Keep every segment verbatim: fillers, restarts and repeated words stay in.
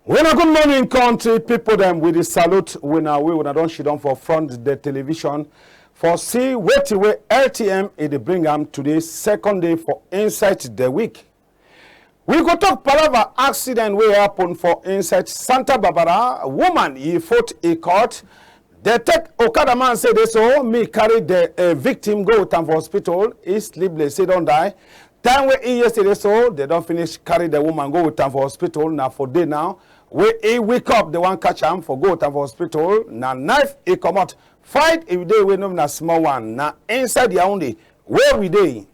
Wuna good morning, country people dem. We dey salute wuna. We wuna don sidon for front the television for see wetin wey L T M e dey bring am today, second day for inside the week. We go talk palava accident wey happen for inside Santa Barbara. Woman yi foot e cut. Dey take okada man say dey so me carry the uh, victim go with am for hospital. E sleepless, e don die. Time wey e yesterday so dey don finish carry the woman go with am for hospital. Na for day now wey e wake up, dey wan catch am for go with am for hospital. Na knife e comot. Fight e dey wey no be na small one. Na inside Yaoundé wey we dey.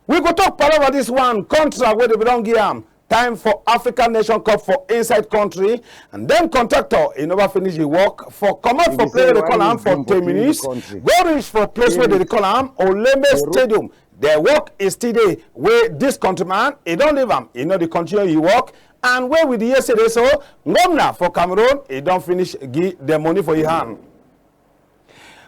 We go talk palava this one, contract wey dey be don give am time for African Nation Cup for inside country, and then contractor e never finish the work for comot for place wey dey call am for ten minutes, go reach for place wey dey call am Olembe Stadium. The work is still dey wey this countryman e don leave am, e no dey continue e work, and wey we dey hear say dey so ngomna for Cameroon e don finish give the money for e hand.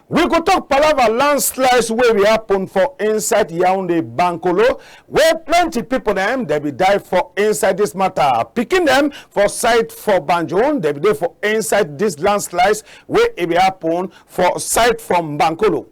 We go talk palava landslides wey be happen for inside Yaoundé Bankolo, wey plenty people dem dey be die for inside this matter. Pikin dem for side for Banjul, dey be dey for inside this landslides wey e be happen for side for Bankolo.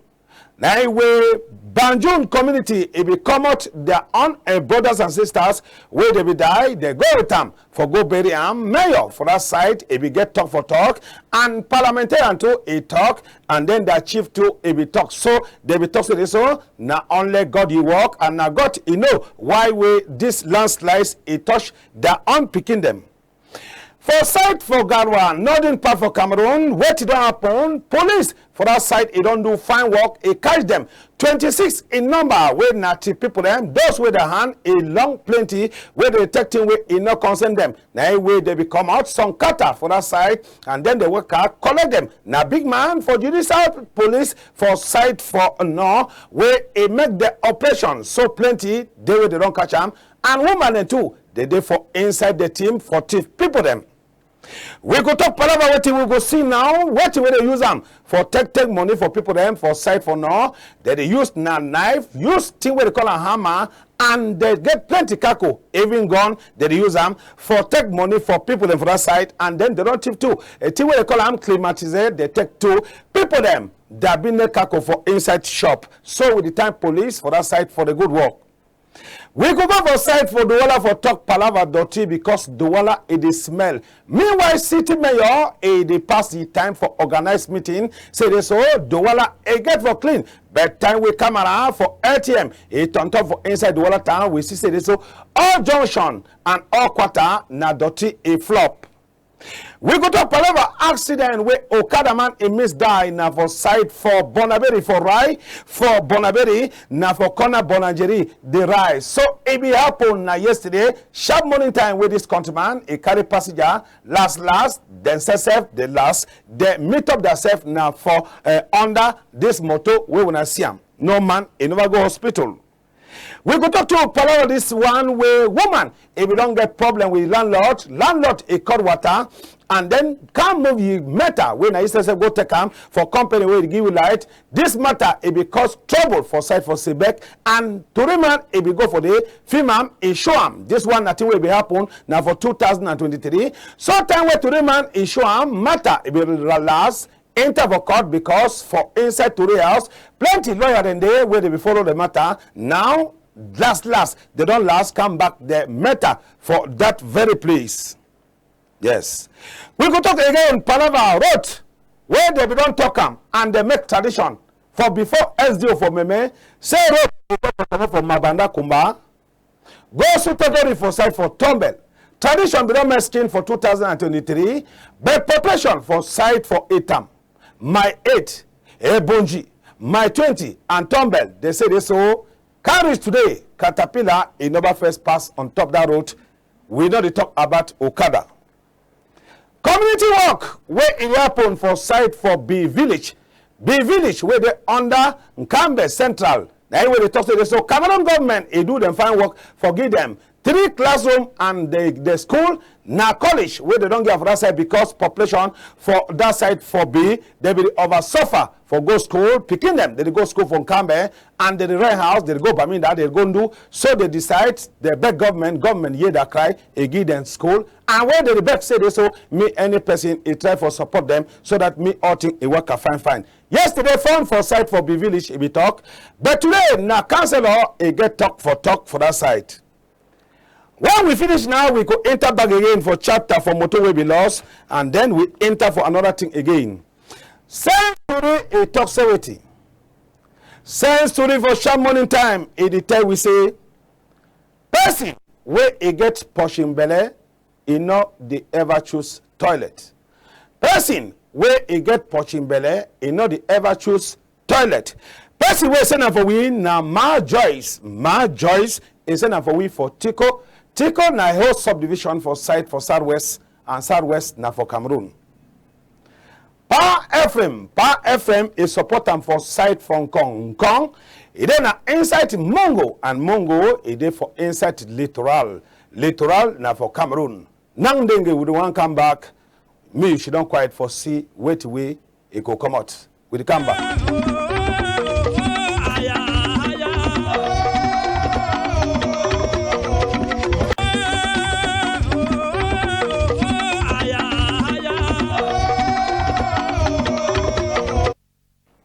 Na e wey Banjul community e be comot their own eh, brothers and sisters wey dey be die, dey go with am for go bury am. Mayor for that side e be get talk for talk, and parliamentarian too e talk, and then their chief too e be talk. So dey be talk say dey so na only God e work, and na God e know why wey this landslides e touch their own pikin dem. For side for Garoua, northern part for Cameroon, wetin don happen? Police for that side e don do fine work, e catch dem twenty-six in number wey na thief people dem, those wey their hand e long plenty, wey dey take thing wey e no concern dem. Na e wey dey be comot some kata for that side, and then dey waka collect dem. Na big man for judicial police for side for no wey e make the operation so plenty dey wey dey don catch am, and woman dem too dey dey for inside the team for thief people dem. We go talk palava wetin we go see now. Wetin wey dey use am for take take money for people dem for side for now? Dey dey use na knife, use thing wey dey call am hammer, and dey get plenty kako, even gun. Dey dey use am for take money for people dem for that side, and then dey don thief too a thing wey dey call am climatiser. Dey take too people dem that be make kako for inside shop. So with the time police for that side for the good work. We go go for side for Douala for talk palava dirty because Douala e dey smell. Meanwhile, city mayor e dey pass the time for organize meeting. Say dey so Douala e get for clean. But time wey camera for L T M e turn top for inside Douala town, we see say dey so all junction and all quarter na dirty e flop. We go talk palava accident wey okada man e miss die na for side for Bonaberi for Rai for Bonaberi, na for corner Bonangeri the Rai. So e be happen na yesterday sharp morning time wey this countryman e carry passenger last last, then sef sef the last, then meet up their self na for uh, under this motor wey una see am. No man e never go hospital. We go talk to palava this one wey woman e be don get problem with landlord. Landlord e cut water and then come move yi meter wey na yi sef sef go take am for company wey dey give you light. This matter e be cause trouble for side for Sebek, and tori man e be go for the film am e show am. This one na thing wey be happen na for two thousand and twenty-three. So time wey tori man e show am matter e be last enter for court because for inside tori house plenty lawyer dem dey wey dey be follow the matter. Now last last dey don last come back the matter for that very place. Yes, we go talk again palava road wey dey be don talk am and dey make tradition for before S D O for Meme say road go comot for Mabanda Kumba go Sutogori for side for Tombel. Tradition be don make skin for two thousand and twenty-three, but population for side for Etam, Mile eight, Ebonji, Mile twenty and Tombel dey say dey so carries today caterpillar e never first pass on top that road. We no dey talk about okada. Community work wey e happen for side for Bi village. Bi village wey dey under Nkambe Central na im wey dey talk say dey so Cameroon government e do dem fine work for give dem three classroom and the the school Na college wey dem don give am for that side because population for that side for be, dem be dey over suffer for go school. Pikin dem, dem dey go school for Nkambe, and dem dey rent house, dem dey go Bamenda, dem dey go Ndu. So dem decide, dem beg government, government hear their cry, e give dem school. And when dem dey beg say dey so, make any person e try for support dem so that make all thing e waka fine fine. Yesterday, phone for side for Bi Village, e be talk, but today na councillor e get talk for talk for that side. When we finish now, we go enter back again for chapter for motor wey be lost, and then we enter for another thing again. Sense Tori e talk say wetin? Sense Tori for sharp morning time, e dey tell we say, person wey e get pushing belle, e no dey ever choose toilet. Person wey e get pushing belle, e no dey ever choose toilet. Person wey send am for we na Ma Joyce. Ma Joyce, e send am for we for Tiko. Tiko na a whole subdivision for side for Southwest, and Southwest na for Cameroon. Pa Ephraim, Pa Ephraim, e support am for side for Nkong. Nkong, e dey na inside Mongo, and Mongo, e dey for inside Littoral. Littoral na for Cameroon. Now ndenge we dey wan come back, me you should don quiet for see wetin wey e go comot. We dey come back.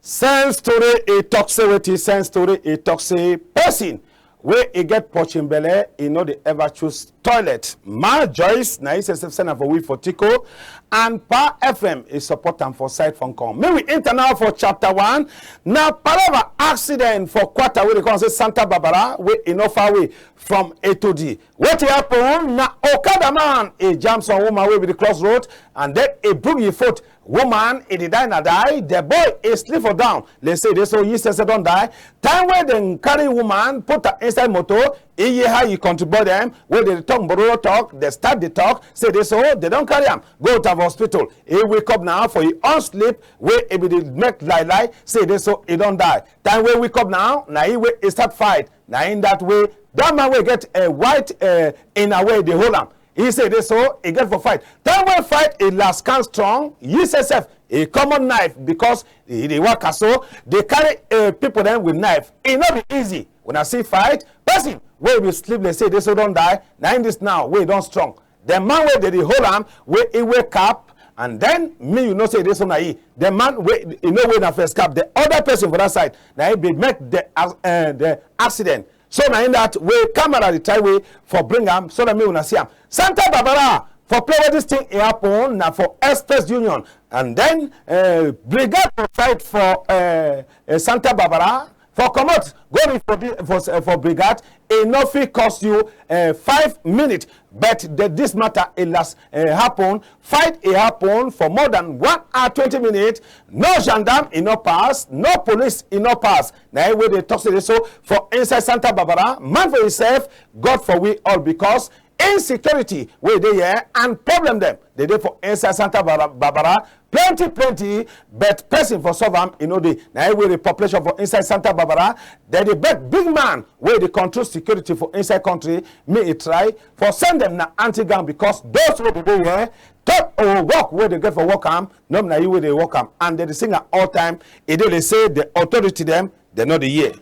Sense Tori e talk say wetin? Sense Tori e talk say person wey e get pushing belle, e no dey ever choose toilet. Ma Joyce, na yi sef send am for we for Tiko, and Pa Ephraim e support am for side for Nkong. Make we enter now for chapter one. Na palava accident for quarter wey dey call am say Santa Barbara, wey e no far away from Etodi. Wetin happen? Na okada man e jam some woman wey be dey cross road, and then e break yi foot. Woman e dey die na die. The boy e sleep for down. Dem say dey so yi sef sef don die. Time wey dem carry woman put am inside motor, e hear how yi country boy dem wey dey talk Mbororo talk, dem start dey talk, say dey so dem don carry am go Otavo hospital. E wake up now for yi own sleep wey e be dey make lie lie, say dey so e don die. Time wey wake up now, na yi wey e start fight. Na in that way, that man wey get a white, eh, inner wey dey hold am, e say dey so e get for fight. Time wey fight e last come strong, yi sef sef e comot knife because e dey waka so, dey carry, eh, people dem with knife. E no be easy. Wuna see fight, person wey be sleep dey say dey so don die, na in this now wey e don strong. The man wey dey dey hold am, wey e wake up, and then me you know say dey so na yi. The man wey e no wey na first cap, the other person for that side, na yi be make the ac-, eh, the accident. So na in that way, camera dey try way for bring am so that me wuna see am. Santa Barbara, for place wey this thing e happen, na for Express Union, and then, eh, brigade for fight for, eh, eh, Santa Barbara. For comot go reach for the, for, eh, for brigade, e no fit cost you, eh, five minutes. But the, this matter e last, eh, happen. Fight e happen for more than one hour twenty minutes. No gendarme e no pass, no police e no pass. Na yi wey dey talk say dey so for inside Santa Barbara, man for himself, God for we all, because insecurity wey dey here and problem dem dey dey for inside Santa Bara-, Barbara plenty plenty, but person for solve am e no dey. Na yi wey the population for inside Santa Barbara, dem dey beg big man wey dey control security for inside country, make e try for send dem na anti gang, because those wey dey dey here, talk or work wey dey get for work am, no be na yi wey dey work am, and dem dey sing am all time. E dey dey say the authority dem, dem no dey hear.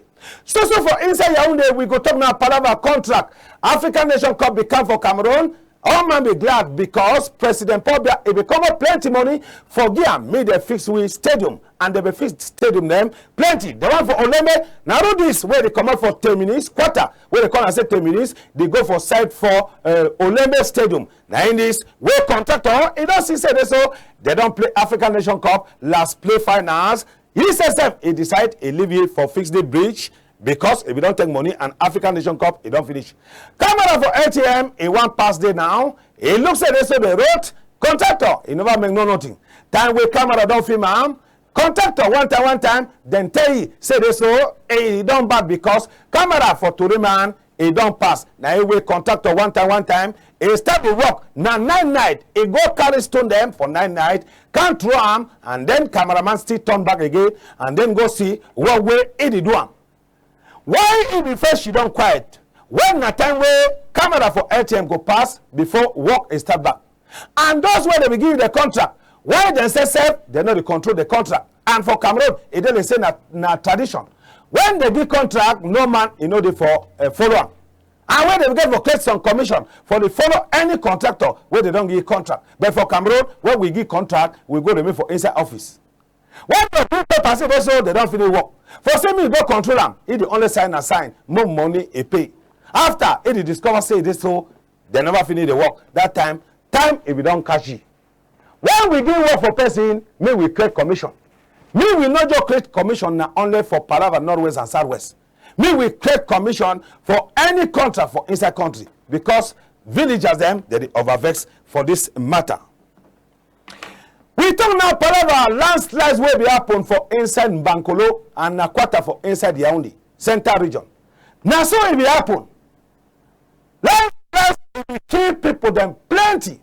So so for inside Yaoundé, we go talk now palava contract. African Nation Cup be come for Cameroon. All man be glad because President Paul Biya e be comot plenty money for give am make dem fix we stadium, and dem be fix stadium dem plenty. The one for Olembe, na road this wey dey comot for Terminus quarter, wey dey call am say Terminus, dey go for side for, eh, Olembe Stadium. Na in this wey contractor e don see say dey so dem don play African Nation Cup last play finals. Yi sef sef e decide e leave yi for fix the bridge because e be don take money and African Nation Cup e don finish. Camera for L T M e wan pass dey now. E look say dey so the road contractor e never make no nothing. Time wey camera don film am, contractor one time one time dem tell yi say dey so e don bad because camera for tori man e don pass. Na yi wey contractor one time one time e start the work. Na nine night e go carry stone dem for nine night, come throw am, and then cameraman still turn back again and then go see what way e dey do am. Why e be first she don quiet when na time wey camera for L T M go pass before work e start back. And those wey dey be give the contract, why dem say sef dem no dey control the contract? And for Cameroon, e dey like say na, na tradition. When dem give contract, no man e no dey for, eh, follow am. And wey dem get for collect some commission for dey follow any contractor wey dem don give contract. But for Cameroon, when we give contract, we go remain for inside office. When the bring paper say dey so dem don finish work, for say me go control am, e dey only sign na sign, more money e pay. After, e dey discover say dey so dem never finish the work. That time, time e be don catch you. When we give work for person, me we create commission. Me we no just create commission na only for palava Northwest and Southwest. Me we create commission for any contract for inside country, because villagers dem, dem dey over vex for this matter. We talk now palava landslide wey be happen for inside Mbankolo and na quarter for inside Yaoundé, Central Region. Na so e be happen. Landslide e be kill people dem plenty.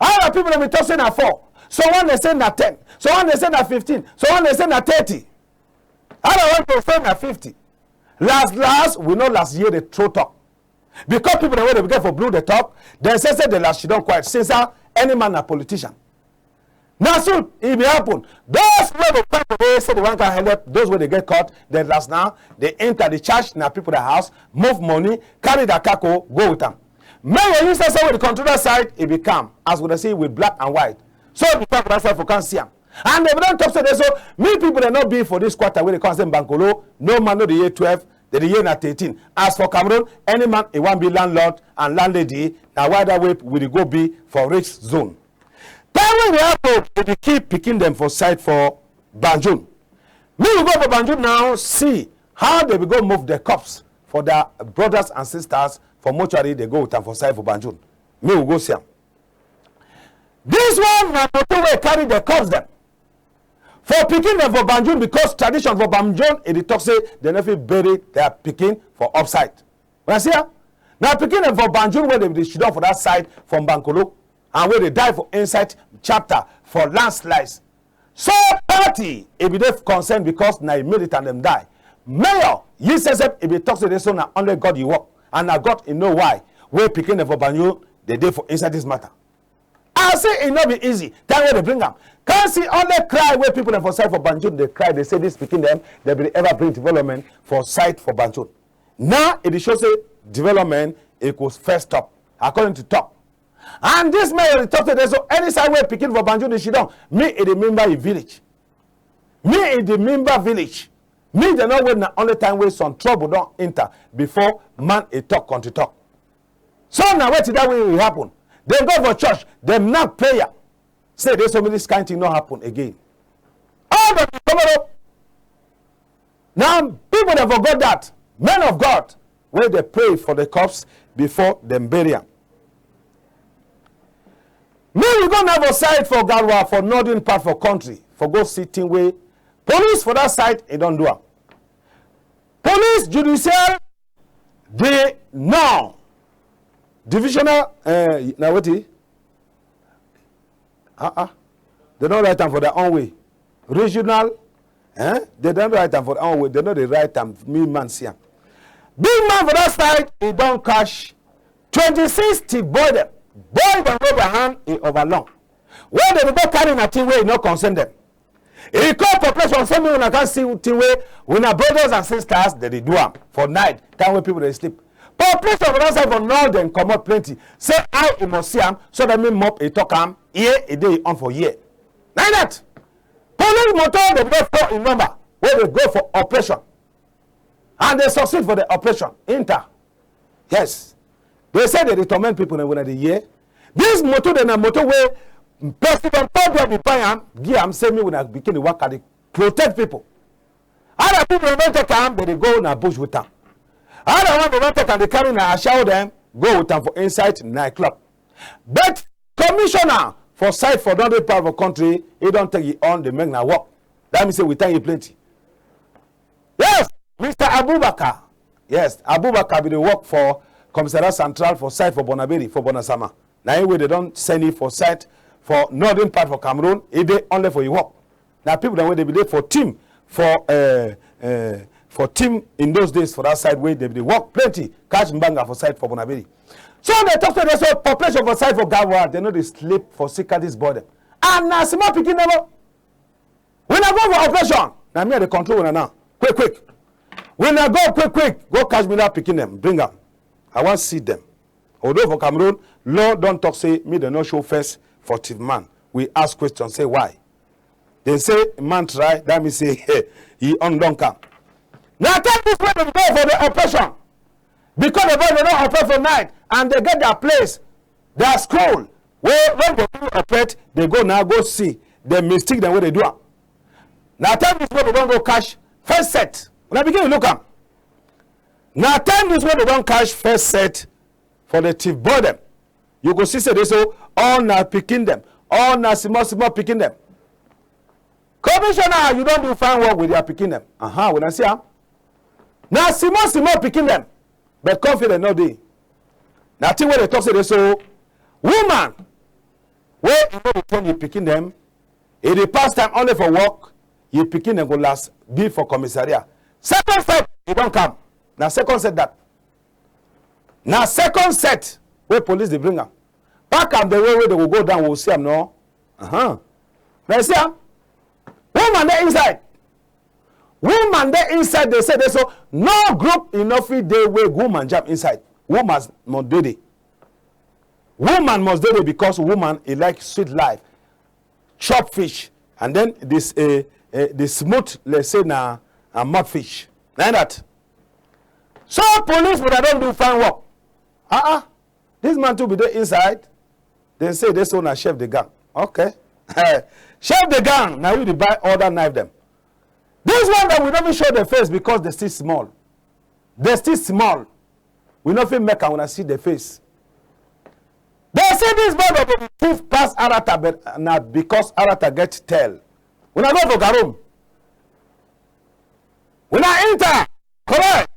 Other people dem be talk say na four. Some one dey say na ten. Some one dey say na fifteen. Some one dey say na thirty. Other one dey say na fifty. Last last, we no last year dey throw talk. Because people dem wey dey get for blue dey talk, dem say say the last she don quiet. Since, ah, any man na politician. Na so e be happen. Those wey dey come for dey say dey wan come help, those wey dey get caught, dem last now, dey enter the church, na people the house, move money, carry their kako, go with am. Mayor, you say say wey dey control that side, e be calm, as we dey see with black and white. So e be calm for that side for come see am. And dem don talk say dey so, me people dem no be for this quarter wey dey come say Mbankolo, no man no dey hear twelve, dem dey hear na thirteen. As for Cameroon, any man e wan be landlord and landlady, na why that way we dey go be for risk zone. Time wey dey happen, dem dey kill pikin dem for side for Banjul. Me we go for Banjul now, see how dem be go move the corpse for their brothers and sisters for mortuary, dey go with am for side for Banjul. Me we go see am. This one na motor wey carry the corpse dem for pikin dem for Banjul, because tradition for Banjul e dey talk say dem no fit bury their pikin for upside. Una see am? Na pikin dem for Banjul wey dem dey sidon for that side for Mbankolo and wey dey die for inside chapter for landslides. So party e be dey concerned because na e militant dem die. Mayor, yi sef sef e be talk say dey so na only God yi work, and na God e know why wey pikin dem for Banjul dey dey for inside this matter. I say e no be easy. Time wey dey bring am, come see only cry wey people dem for side for Banjul dey cry. Dey say this pikin dem, dem be ever bring development for side for Banjul. Now e dey show say development e go first stop, according to talk. And this man dey talk today, so any side wey pikin for Banjul dey sidon, me e dey remember e village. Me e dey remember village. Me dey no wait na only time wey some trouble don enter before man e talk country talk. So na wetin that way e happen. Dem go for church, dem knack prayer. Say dey so many this kind thing no happen again. All the tomorrow. Now people dem for God that, men of God, wey dey pray for the corpse before dem bury am. Me we go now for side for Garoua for northern part for country for go see thing wey police for that side e don do am. Police judicial dey now divisional, eh, na wetin? Ah ah. Dem don write am for their own way. Regional, eh? Dem don write am for their own way. Dem no dey write am. Me man see am. Big man for that side, e don catch twenty-six thief boy dem. Boy dem wey their hand e over long. Wey dem dey go carry na thing wey e no concern dem. E call population say make una come see thing wey una brothers and sisters dem dey do am for night, time wey people dey sleep. Population for that side for now dem comot plenty. Say how e must see am, so that me mop e talk am, ear e dey on for ear. Na that police motor dem get four in number wey dey go for operation, and dem succeed for the operation. Enter. Yes. Dem say dem dey torment people dem wey dey hear. This motor dem na motor wey President Paul Biya be buy am, give am, say make una begin dey waka dey protect people. Other people dem don take am, dem dey go na bush with am. Other one dem don take am, dey carry na ashawo dem go with am for inside nightclub. But commissioner for side for don dey part for country, e don take e own, dey make na work. That mean say we thank you plenty. Yes, Mister Abubakar. Yes, Abubakar be dey work for Commissariat Central for side for Bonaberi, for Bonasama. Na him wey dem don send him for side for northern part for Cameroon. E dey only for him work. Na people dem wey dey be dey for team for, eh, eh, for team in those days for that side wey dem dey work plenty, catch mbanga for side for Bonaberi. So dem talk say dey so population for side for Gawa, dem no dey sleep for Sika this boy dem. And na small pikin dem o. When I go for operation, na me I dey control una now. Quick, quick. When I go quick, quick, go catch me that pikin dem, bring am. I wan see dem. Although for Cameroon, law don talk say me dem no show face for thief man. We ask question say why. Dem say man try, that mean say he own don come. Na time this wey dem go for the operation, because the boy dem don operate for night and dem get their place, their school. Wey when dem do operate, dem go now go see the mistake dem wey dem do am. Na time this wey dem don go catch first set. Una begin dey look am. Na time this wey dem don catch first set for the thief boy dem. You go see say dey so all na pikin dem, all na small small pikin dem. Commissioner, you don do fine work with their pikin dem. Aha, una see am? Na small small pikin dem, but confidence no dey. Na thing wey dem talk say dey so woman wey e no dey train yi pikin dem, e dey pass time only for work, yi pikin dem go last be for commissariat. Second set, e don come. Na second set that. Na second set wey police dey bring am. Pack am the way wey dem go go down, we go see am, no? Uh-huh. Na you see am? Woman dey inside. Woman dey inside, dey say dey so no group e no fit dey wey woman jam inside. Woman must dey dey. Woman must dey dey because woman e like sweet life, chop fish, and then this, eh, eh, the smooth, let's say, na, na mud fish. Na that. So police would have don do fine work. Uh-uh. This man too be dey inside. Dem say dey so na chef de gang. Okay. Chef de gang, na you dey buy all that knife dem. This one dem we no fit show the face because dem still small. Dem still small. We no fit make am una see the face. Dem say this boy go be thief pass Arata, but na because Arata get tell. Una go for Garum. Una enter. Correct.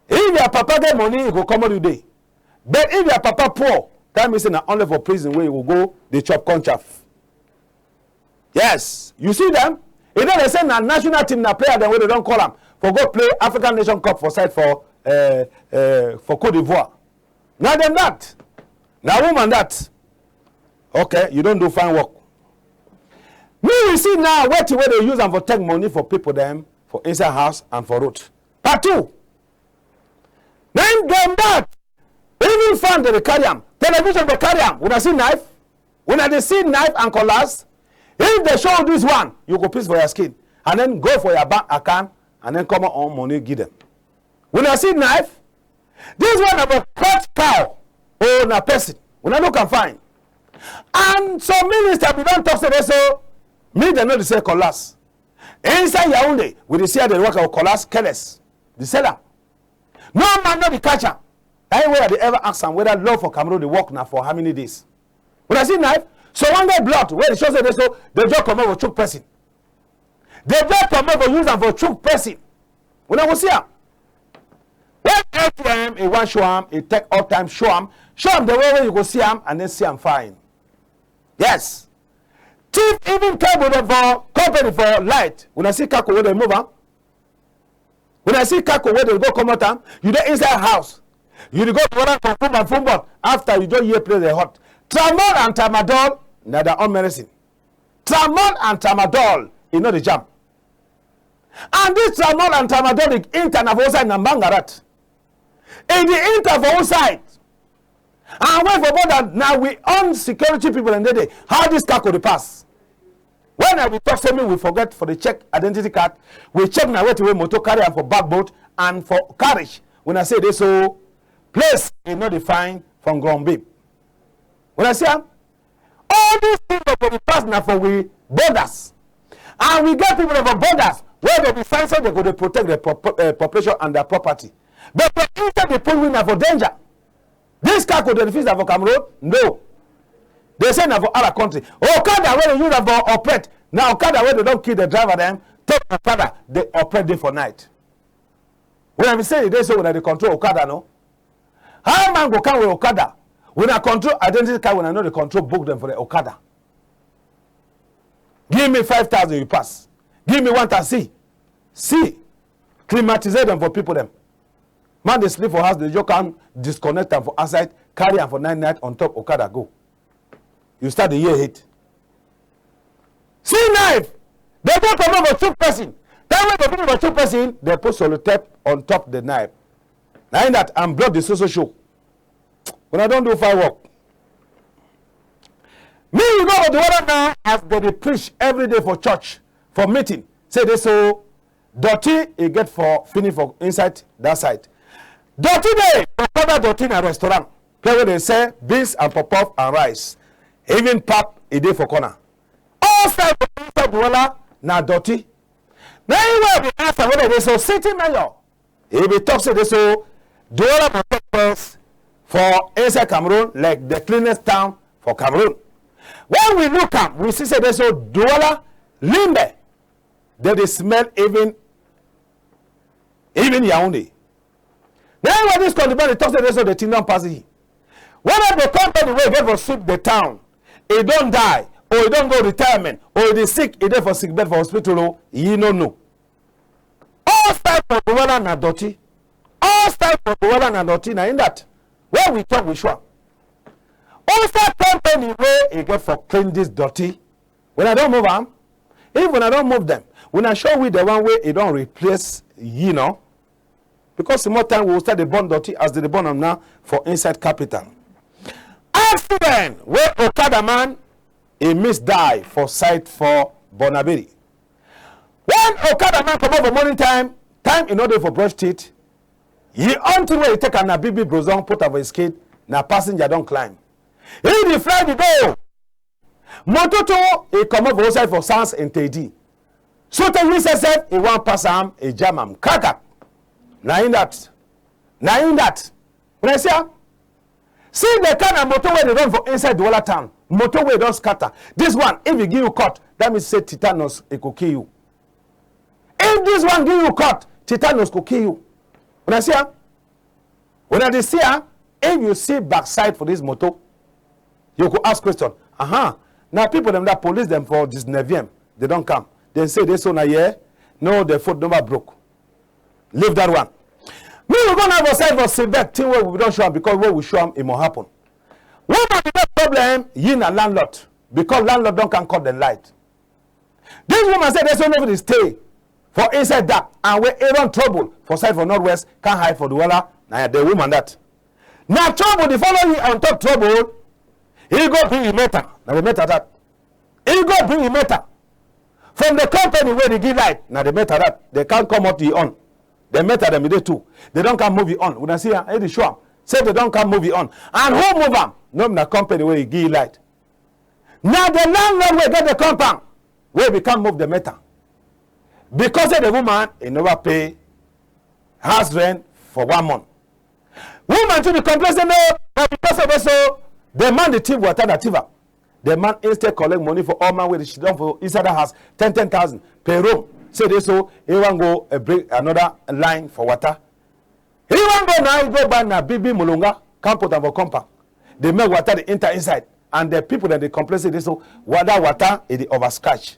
If your papa get money, e go comot you dey. But if your papa poor, that mean say na only for prison wey you go go dey chop contract. Yes, you see dem? E no dey say na national team, na player dem wey dem don call am for go play African Nation Cup for side for, eh, eh, for Cote d'Ivoire. Na dem that. Na woman that. Okay, you don do fine work. Me we see now wetin wey dey use am for take money for people dem for inside house and for road. Part two. Na him dem that. Even fan dem dey carry am. Television dey carry am. Una see knife? Una dey see knife and cutlass? If dem show you this one, you go piss for your skin. And then go for your bank account and then comot own money give dem. Una see knife? This one na for cut cow or na person. Una look am fine. And some minister be don talk say dey so me dem no dey sell cutlass. Inside Yaoundé, we dey see how dem dey waka with cutlass, careless. Dey sell am. No man no dey catch am. Na him wey I dey ever ask am whether law for Cameroon dey work na for how many days. Una see knife? So one day blood wey dey show say dey so dey just comot for chook person. Dey just comot for use am for chook person. Una go see am. When A T M e wan show am, e take all time show am, show am the way wey you go see am and then see am fine. Yes. Thief even cable dem for company for light. Una see kako wey dem move am? Una see kako wey dem go comot am? You dey inside house. You dey go to one for football, football. After you don hear place dey hot. Tramol and tramadol, na their own medicine. Tramol and tramadol, e no dey jam. And this tramol and tramadol dey enter na for outside na Mbangarat. E dey enter for outside. And when for border, na we own security people dem dey dey. How this kako dey pass? When I be talk say me we forget for the check identity card, we check na wetin wey motor carry am for back boot and for carriage. When I say dey so, place e no dey fine for ground babe. When I see am, all these things dem go dey pass na for we borders. And we get people for borders wey go be sign say dem go dey protect the pop-, eh, population and their property. But for inside the put we na for danger. This kako dem fit na for Cameroon? No. Dem say na for other country. Okada wey dem use am for operate. Na okada wey dem don kill the driver dem. Take okada, dey operate dey for night. When I be say dey so una dey control okada, no? How man go come with okada? Una control identity card, una no dey control book dem for the okada. Give me five thousand, you pass. Give me one thousand. See, see. Climatiser dem for people dem. Man dey sleep for house, dey just come disconnect am for outside, carry am for night night on top okada go. You start dey hear hate. See knife, dey go comot for chook person. Time wey dey finish for chook person, dey put sellotape on top the knife. Na im that and blood dey so so show. Una don do fine work. Me, you go for the water now as dem dey preach every day for church, for meeting. Say dey so dirty e get for finish for inside that side. Dirty dey for corner, dirty na restaurant. Place wey dem sell beans and puff puff and rice. Even pap e dey for corner. All side for inside the water na dirty. Na im wey I be ask am whether dey so city mayor. E be talk say dey so Douala must take place for inside Cameroon like the cleanest town for Cameroon. When we look am, we see say dey so Douala, Limbe, dem dey smell even, even Yaoundé. Na why this country man dey talk say dey so the thing don pass him. Whether the company wey get for sweep the town, e don die, or e don go retirement, or e dey sick, e dey for sick bed for hospital o, yi no know. All side for Douala na dirty. All side for Douala na dirty, na im that. When we talk, we sure. All side company wey e get for clean this dirty. When I don move am, if una don move dem, una show we the one wey e don replace yi, no? Because small time we go start dey burn dirty as dem dey burn am now for inside capital. Accident wey okada man e miss die for side for Bonaberi. When okada man comot for morning time, time e no dey for brush teeth. Yi own thing wey e take am na big big brozon put am for yi skin, na passenger don climb. E dey fly dey go. Motor too e comot for outside for Sans Interdit. So tey yi sef sef e wan pass am, e jam am kaka. Na im that. Na im that. Una see am? See the kind of motor wey dey run for inside Douala town. Motor wey don scatter. This one, if e give you cut, that mean say tetanus e go kill you. If this one give you cut, tetanus go kill you. Una see am? Una dey see am? If you see backside for this motor, you go ask question. Aha, na people dem, that police dem for dix-neuvième, dem don come. Dem say dey so na here, no, the foot never broke. Leave that one. Me, we go now for side for Sylvette, thing wey we don show am because wey we show am, e must happen. Woman dey get problem, yi na landlord, because landlord don come cut dem light. This woman say dey so no fit dey stay for inside dark and wey e run trouble for side for northwest, come hide for Douala, na the woman that. Na trouble dey follow yi on top trouble, e go bring yi meter, na the meter that. E go bring yi meter. From the company wey dey give light, na the meter that. Dem come comot yi own. The meter dem e dey two. Dem don come move yi own. Una see am, e dey show am. Say dem don come move yi own. And who move am? No be na company wey e give yi light. Na the landlord wey get the compound wey be come move the meter. Because say the woman e never pay house rent for one month. Woman too dey complain say no, but because of dey so, the man dey thief water, na thief am. The man instead collect money for all man wey dey sit down for inside that house, ten, ten thousand per room. Say dey so, e wan go, eh, bring another line for water. E wan go now, e go buy na big big mulunga, come put am for compound. Dey make water dey enter inside, and the people dem dey complain say dey so, wa-, that water e dey over scratch.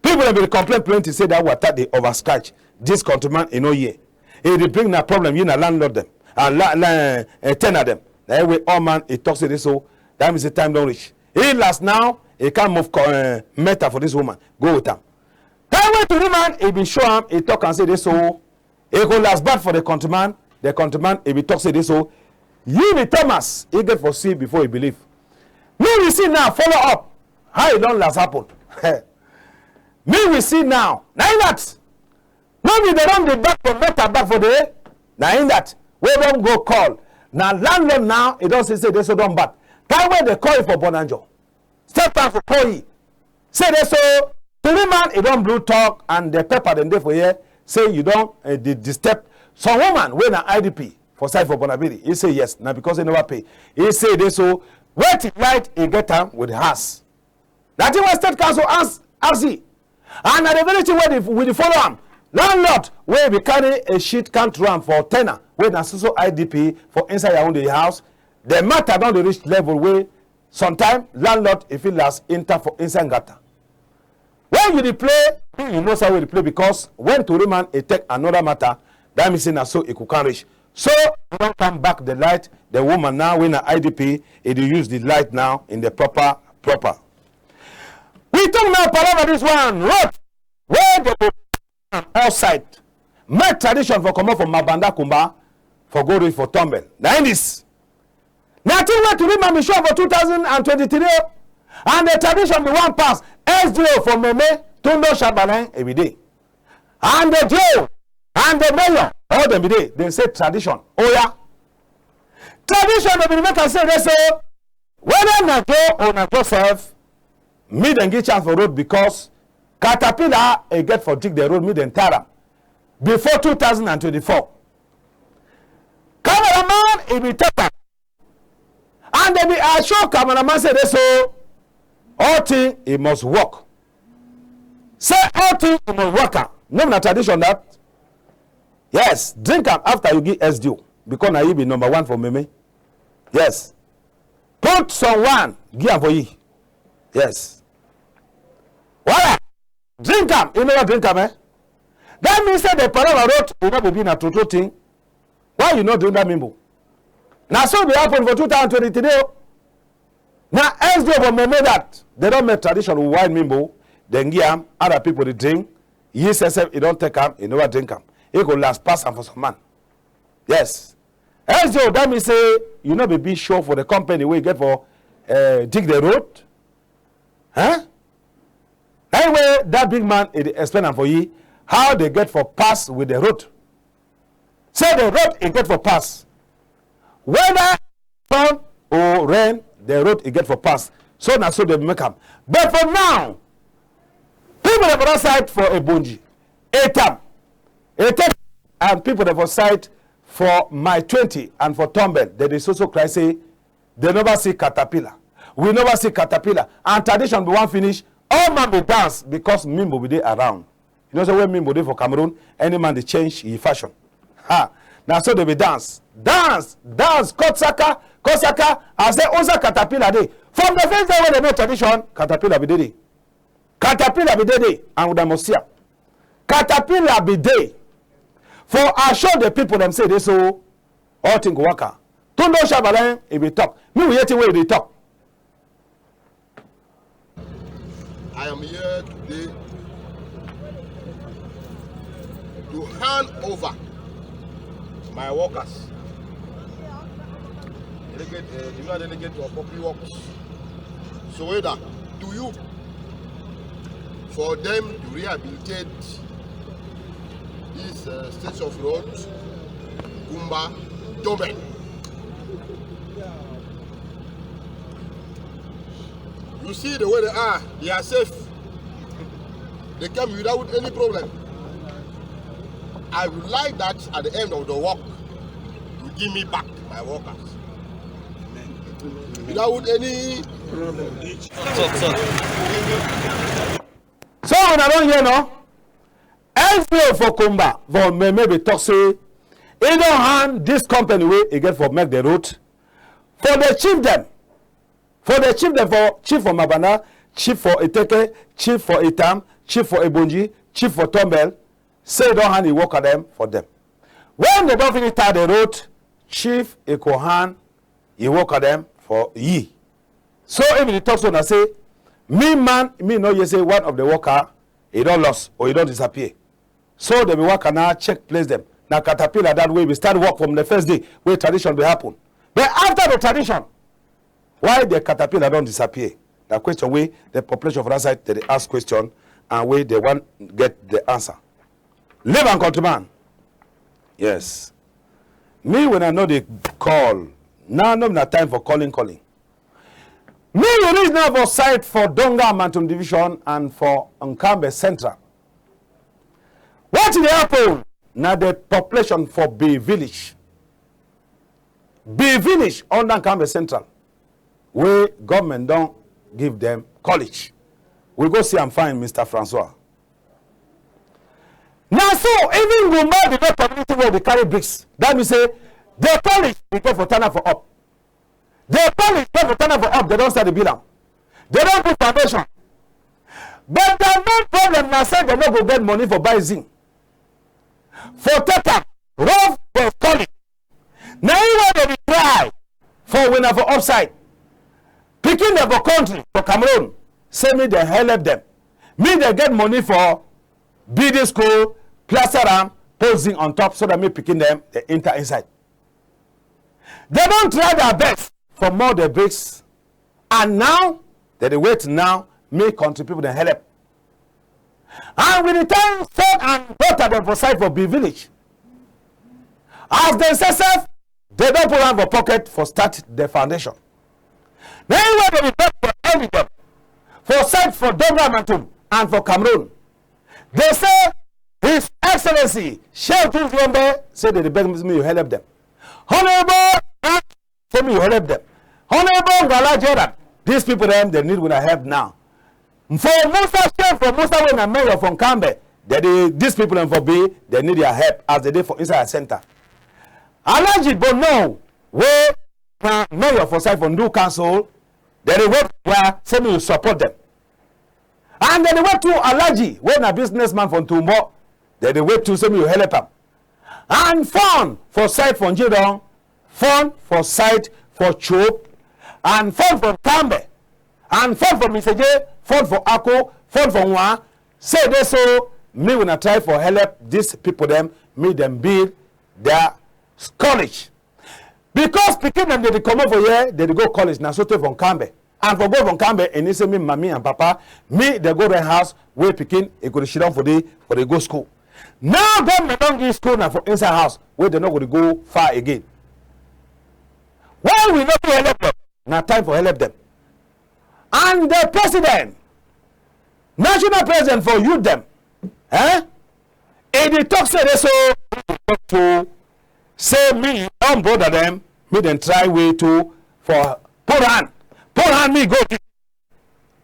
People dem be dey complain plenty say that water dey over scratch. This countryman e no hear. E dey bring na problem, yi na landlord dem and la-, la-, eh, tenant dem. Na wey all man e talk say dey so, that mean say time don reach. E last now, e come move co-, eh, meter for this woman, go with am. Time wey the woman e be show am, e talk am say dey so, e go last bad for the countryman. The countryman e be talk say dey so, yi be Thomas, e get for see before e believe. Me we see now, follow up how e don last happen. Me we see now, na im that. No be dem don dey back for meter back for there. Na im that wey don go call. Na landlord now, e don see say dey so don bad. Time wey dem call yi for Bonanjo, step am for call yi. Say dey so, three man e don blue talk and the paper dem dey for here. Say you don, eh, dey disturb some woman wey na I D P for side for Bonaberi. E say yes, na because e never pay. E say dey so, wetin light e get am with house. Na thing wey state council ask, ask yi. And na the very thing wey dey, we dey follow am. Landlord wey be carry a sheet come throw am for tenant wey na so so I D P for inside Yaoundé house. The matter don dey reach level wey sometime landlord e fit last enter for inside gutter. When you dey play, you know say we dey play because when tori man e take another matter, that mean say na so e go come reach. So we don come back the light, the woman now wey na I D P, e dey use the light now in the proper proper. We talk now palava this one, road wey dey go outside. Make tradition for comot for Mabanda Kumba for go reach for Tombel. Na in this. Na thing wey tori man be show for two thousand and twenty-three o. And the tradition be one pass. S D O for Meme, Tundo Shabalin, e be dey. And the D O and the mayor, all dem be dey. Dem say tradition. Oya. Tradition dey be make am say dey so. Whether na Joe or na Joseph, me dem give chance for road because caterpillar e get for dig the road, me dem tar am before two thousand and twenty-four. Cameraman e be take am, and dem be assure cameraman say dey so all thing e must work. Say all thing e must work am. No be na tradition that? Yes, drink am after you give S D O because na you be number one for Meme. Yes. Put some wine, give am for yi. Yes. Wala! Drink am, you never drink am, eh? That mean say the palava road, e no be be na true true thing. Why you no drink that mimbo? Na so e be happen for two thousand twenty-three o. Na S D O for Meme that. Dem don make tradition with white mimbo. Dem give am, other people dey drink. Yi sef sef, e don take am, e never drink am. E go last pass am for some man. Yes. S D O, that mean say you no be big show for the company wey you get for, eh, dig the road. Huh? Anyway, that big man, e dey explain am for yi how dem get for pass with the road. Say the road e get for pass. Whether sun or rain, the road e get for pass. So na so dem make am. But for now, people dem for that side for Ebonji, Etam, Etem, and people dem for side for Mile twenty and for Tombel, dem dey so so cry say dem never see caterpillar. We never see caterpillar. And tradition be wan finish, all man be dance because mimbo be dey around. You know say when mimbo dey for Cameroon, any man dey change yi fashion. Ha! Na so dem be dance. Dance, dance, cut saka, cut saka. I say, oza caterpillar dey. From the first day wey dem make tradition, caterpillar be dey dey. Caterpillar be dey dey, and una must see am. Caterpillar be dey. For assure the people dem say dey so, all thing go waka. Tundo Shabalin, e be talk. Me we hear thing wey e dey talk. I am here today to hand over my workers, delegate, uh, the new delegate of public works, Soweto, to you for them to rehabilitate this, uh, stretch of road, Kumba, Tombel. You see the way they are, they are safe. They come without any problem. I would like that at the end of the work, you give me back my workers. Without any problem. So una don hear, no? S D O for Kumba, for Meme be talk say, e don hand this company wey e get for make the road for the chief dem. For the chief dem, for chief for Mabanda, chief for Eteke, chief for Etam, chief for Ebonji, chief for Tombel, say e don hand yi worker dem for dem. When dem don finish tar the road, chief e go hand yi worker dem for yi. So if e dey talk so na say, me man, me no hear say one of the worker e don lost or e don disappear. So dem be waka now check place dem. Na caterpillar that wey be start work from the first day wey tradition be happen. But after the tradition, why the caterpillar don disappear? Na question wey the population for that side dem dey ask question and wey dem wan get the answer. Leave am, countryman. Yes. Me when I no dey call, now no be na time for calling calling. Me we reach now for side for Donga Mantung Division and for Nkambe Central. Wetin dey happen? Na the population for Bi Village. Bi Village under Nkambe Central, wey government don give dem college. We go see am fine, Mister Francois. Na so even Gumba, the community wey dey carry bricks, that mean say the college e get for turn am for up. The college get for turn am for up, dem don start dey build am. Dem don put foundation. But their main problem na say dem no go get money for buy zinc. For take am, road for college. Na yi wey dem dey try for wuna for upside. Pikin dem for country, for Cameroon, say make dem help dem. Make dem get money for build the school, plaster am, put zinc on top so that make pikin dem dey enter inside. Dem don try their best for more the bricks, and now dem dey wait now make country people dem help. And we dey thank son and daughter dem for side for Bi village. As dem say sef, dem don put hand for pocket for start the foundation. Na yi wey dem dey beg for help dem for side for Donga Mantung and for Cameroon. Dem say His Excellency Shehu Tunji Wembe say dem dey beg me you help dem. Honorable, say me you help dem. Honorable Ngala Gerald, these people dem, dem need wuna help now. For Musa, Shehu for Musa wey na mayor for Nkambe, dem dey, these people dem for Bi, dem need their help as dem dey for inside our center. Alhaji Bono, wey na mayor for side for Ndu Council, dem dey wait wuna say me you support dem. And dem dey wait too Alhaji, wey na businessman for Ntumbo, dem dey wait too say me you help am. And fon for side for Njidong, fon for side for Chop, and fon for Nkambe, and fon for Misaje, fon for Ako, fon for Nwa, say dey so, me wuna try for help these people dem, make dem build their college. Because pikin dem dey, dey comot for here, dem dey go college, na so tey for Nkambe. And for go for Nkambe, e need say me mami and papa, me dem go rent house wey pikin e go dey sidon for dey, for dey go school. Now government don give school na for inside house wey dem no go dey go far again. Why we no fit help dem? Na time for help dem. And the president, national president for youth dem, eh? E dey talk say dey so, to say me own brother dem, me dem try way to for put hand, put hand me go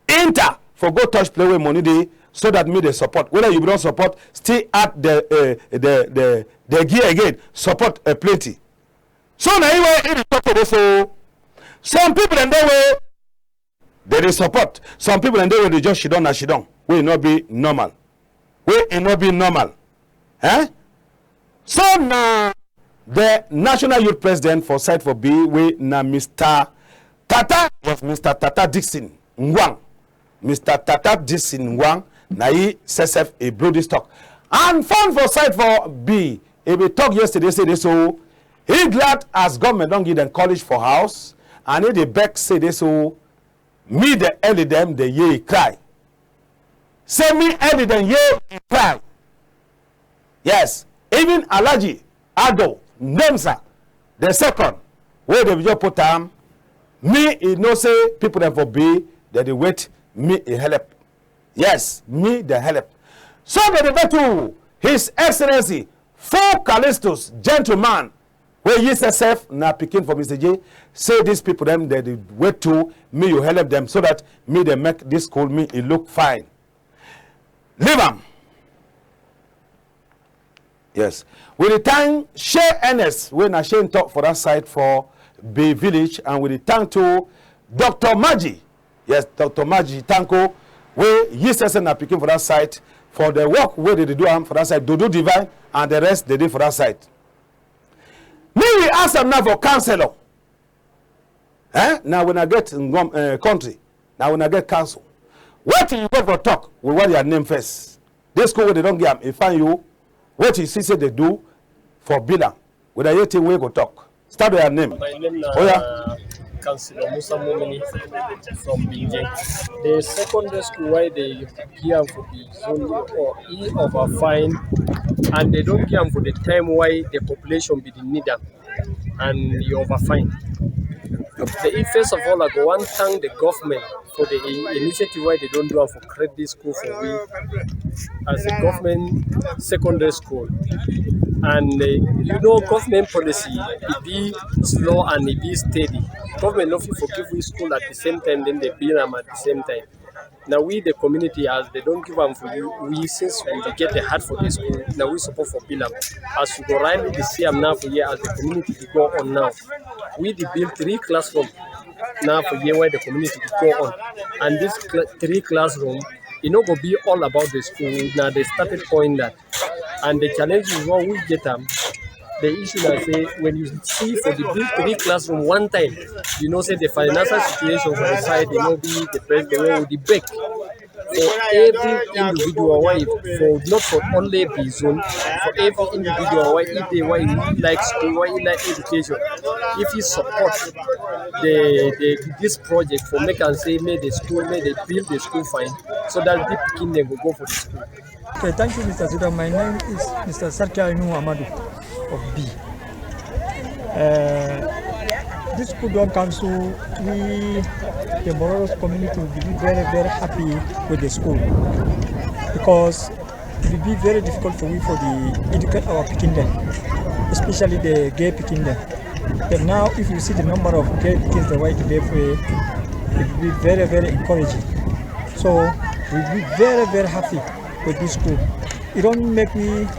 enter for go touch play wey money dey, so that me dey support. Whether you don support, still add the, eh, the, the, the gear again, support, eh, plenty. So na yi wey e dey talk today. So some people dem dey wey dem dey support. Some people dem dey wey dey just sidon na sidon, wey e no be normal. Wey e no be normal. Eh? So na the national youth president for side for Bi, wey na Mister Tata, yes, Mister Tata Dickson Ngwang. Mister Tata Dickson Ngwang, na yi sef sef e blow this talk. And fon for side for Bi, e be talk yesterday, say dey so, e glad as government don give dem college for house, and e dey beg say dey so, me the elder dem dey hear e cry. Say me elder dem hear e cry. Yes, even Alhaji Ado Ndemsa the second, wey dem just put am, me e know say people dem for Bi, dem dey wait me e help. Yes, me dem help. So dem dey beg to His Excellency Full Callistus, gentleman, wey yi sef sef na pikin for Mister J, say these people dem, dem dey wait to me you help dem so that me dem make this school me e look fine. Leave am. Yes. We dey thank Shey Ernest, wey na Shey Nto for that side for Bi village, and we dey thank to Doctor Maji. Yes, Doctor Maji Tanko, wey yi sef sef na pikin for that side, for the work wey dem dey do am for that side, Dodo Divine and the rest dem dey for that side. Me we ask am now for councillor. Eh? Na wuna get ngom, eh, country. Na wuna get council. Wetin you go for talk? We want your name first. This school wey dem don give am, e fine you. Wetin you see say dem do for build am? Wuna hear thing wey go talk. Start with your name. My name na, oya, Councillor Musa Mumini from Binge. The secondary school wey dem give am for the zone or e over fine, and dem don give am for the time wey the population be dey need am, and e over fine. The, first of all, I go wan thank the government for the i-, initiative wey dem don do am for create this school for we as a government secondary school. And, uh, you know, government policy, e be slow and e be steady. Government no fit for give we school at the same time, then dem build am at the same time. Na we the community, as dem don give am for you, we, since we dey get the heart for this school, na we support for build am. As you go rightly dey see am now for here, as the community dey go on now, we dey build three classroom now for here wey the community dey go on. And this cl-, three classroom, e no go be all about the school. Na the starting point that. And the challenges wey we get am, the issue na say when you see for the big three classroom one time, you know say the financial situation for the side, e no be the best, the way we dey beg for every individual wey, for not for only Bi zone, for every individual wey e dey, wey e like school, wey e like education, if e support the, the, this project for make am say make the school, make dem build the school fine, so that the pikin dem go go for the school. Okay, thank you, Mister Zito. My name is Mister Sarki Ainu Amadu of Bi. Uh, this school don come, so we, the Mororos community, will be very, very happy with the school, because it will be very difficult for we for the educate our pikin dem, especially the girl pikin dem. But now, if you see the number of girl pikin dem wey dey for, it will be very, very encouraging. So we be very, very happy with this school. E don make we, uh,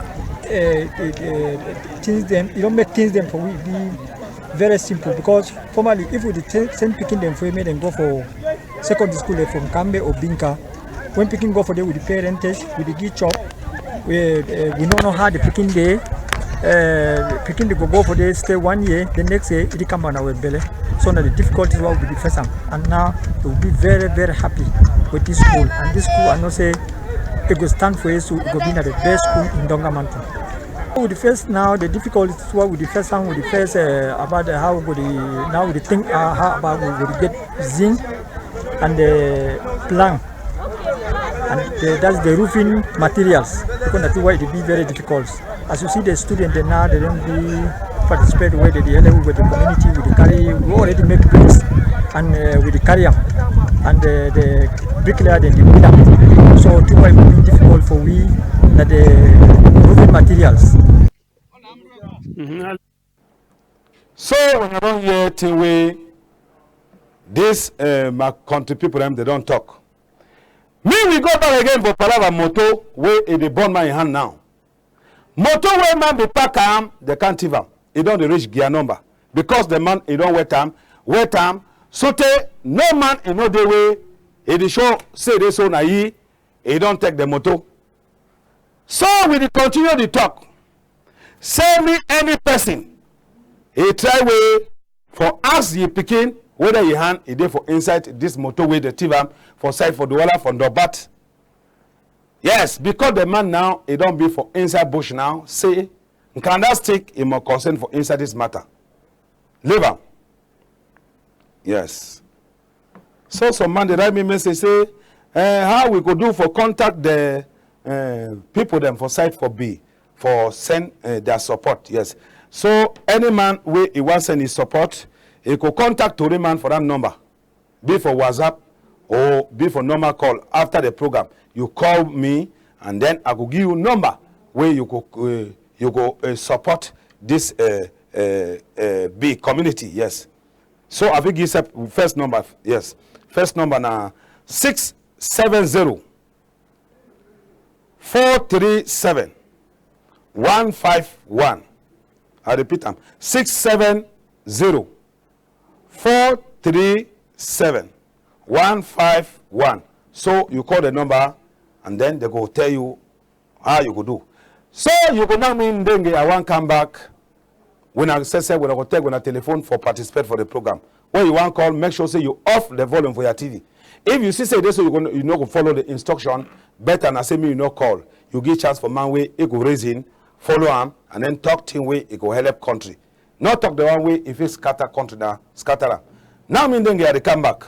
uh, things dem, e don make things dem for we be very simple, because formerly, if we dey send pikin dem for make dem go for secondary school, eh, from Kambe or Binka, when pikin go for there, we dey pay rentage, we dey give chop. We, uh, we no know how the pikin dey. Uh, pikin dey go go for there, stay one year, the next year e dey come back na we belle. So na the difficulties wey we dey face am. And now we be very, very happy with this school. And this school, I know say e go stand for years, so e go be na the best school in Donga Mantung. We dey face now the difficulties wey we dey face am, we dey face, uh, about the, how we go dey, now we dey think, uh, how about we go dey get zinc and the plank, and the, that's the roofing materials. Because na thing wey e dey be very difficult. As you see, the student dem now, dem don be participate wey dem dey help with the community, we dey carry, we already make bricks, and, uh, we dey carry am, and, uh, the bricklayer dem dey build am. So thing wey e be difficult for we na the roofing materials. So una don hear thing wey this, uh, my country people dem, dem don talk. Me, we go back again for palava motor wey e dey burn man yi hand now. Motor wey man be park am, dem come thief am. E don dey reach gear number because the man e don wet am, wet am. Sotey no man e no dey wey e dey show say dey so na yi e don take the motor. So we dey continue the talk. Say me any person e try way for ask yi pikin whether yi hand e dey for inside this motor wey dem thief am for side for Douala for Ndobat. Yes, because the man now e don be for inside bush now. Say nkanda stick e must concern for inside this matter. Leave am. Yes. So some man dey write me message say, eh, how we go do for contact the, eh, people dem for side for Bi for send, eh, their support. Yes. So any man wey e wan send his support, e go contact Tori man for that number, be for WhatsApp or be for normal call after the program. You call me and then I go give you number wey you go, eh, you go, eh, support this, eh, eh, eh, Bi community. Yes. So I fit give sep-, first number. Yes. First number na six seven zero, four three seven, one five one. I repeat am, six seven zero, four three seven, one five one. So you call the number and then dem go tell you how you go do. So you go now mean ndenge I wan come back. When I say say, when I go take, when I telephone for participate for the program. When you wan call, make sure say you off the volume for your T V. If you see say this, you go, you no go follow the instruction, better na say me you no call. You give chance for man wey e go reason, follow am, and then talk thing wey e go help country. No talk the one wey e fit scatter country na scatter am. Now me ndenge I dey come back.